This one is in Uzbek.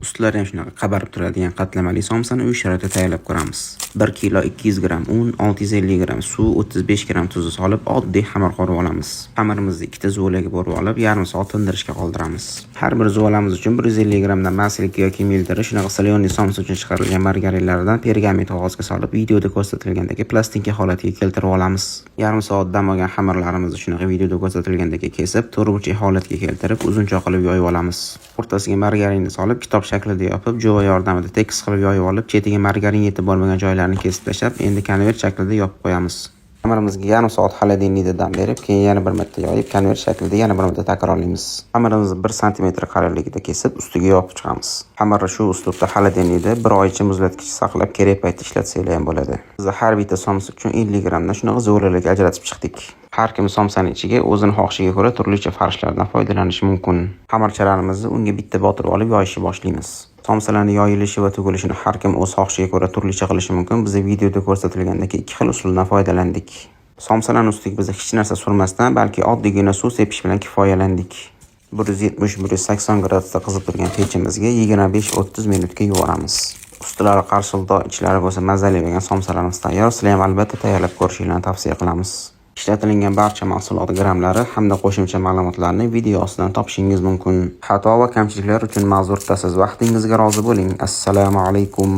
Ustlari ham shunaqa qabarib turadigan qatlamali somsani uy sharoitida tayyorlab ko'ramiz. 1 kilo 200 gramm un, 650 gramm suv, 35 gramm tuzni solib, oddiy xamir qo'rib olamiz. Xamirimizni ikkita zuvalaga bo'lib olib, yarim soat tindirishga qoldiramiz. Har bir zuvalamiz uchun 150 grammdan маслинка yoki miltiri shunaqa солёный somsa uchun chiqarilgan margarinlardan pergament qog'ozga solib, videoda ko'rsatilgandek plastinka holatiga keltirib olamiz. Yarim soat dam olgan xamirlarimizni shunaqa videoda ko'rsatilgandek kesib, to'rtburchak holatga keltirib, uzunchoq qilib yoyib olamiz. O'rtasiga margarinni solib, kitob shaklida yopib, jo'va yordamida tekis qilib yoyib olib, chetiga margarin yetib bormagan joylarini kesib tashlab, endi konvert shaklida yopib qo'yamiz. Xamirimizga yarim soat холодильник da dam berib, keyin yana bir marta yoyib, konvert shaklida yana bir marta takrorlaymiz. Xamirimizni 1 santimetr qalinligida kesib, ustiga yopib chiqamiz. Xamirni shu uslubda холодильник da bir oycha muzlatgichda saqlab, kerak paytda ishlatsanglar ham bo'ladi. Biz har bitta somsa uchun 50 grammdan shunaqa zuvalalarga ajratib chiqdik. Har kim somsani ichiga o'zini xohishiga ko'ra turlicha farshlardan foydalanishi mumkin. Xamirchalarimizni unga bitta botirib olib yoyishni boshlaymiz. Somsalarni yoyilishi va tugilishini har kim o'z xohishiga ko'ra turlicha qilishi mumkin. Biz videoda ko'rsatilgandek ikki xil usuldan foydalandik. Somsalarni ustiga biz hech narsa surmasdan, balki oddiygina suv sepish bilan kifoyalandik. 170-180 gradusda qizib turgan pechimizga 25-30 minutga yuboramiz. Ustilari qarshildoq, ichlari bo'lsa mazali bo'lgan somsalarimiz tayyor. Sizlar ham albatta tayyorlab ko'rishingizni tavsiya qilamiz. Ishlatilgan barcha mahsulot grammlari hamda qo'shimcha ma'lumotlarni video ostidan topishingiz mumkin. Xato va kamchiliklar uchun ma'zur tutasiz. Vaqtingizga rozi bo'ling. Assalomu alaykum.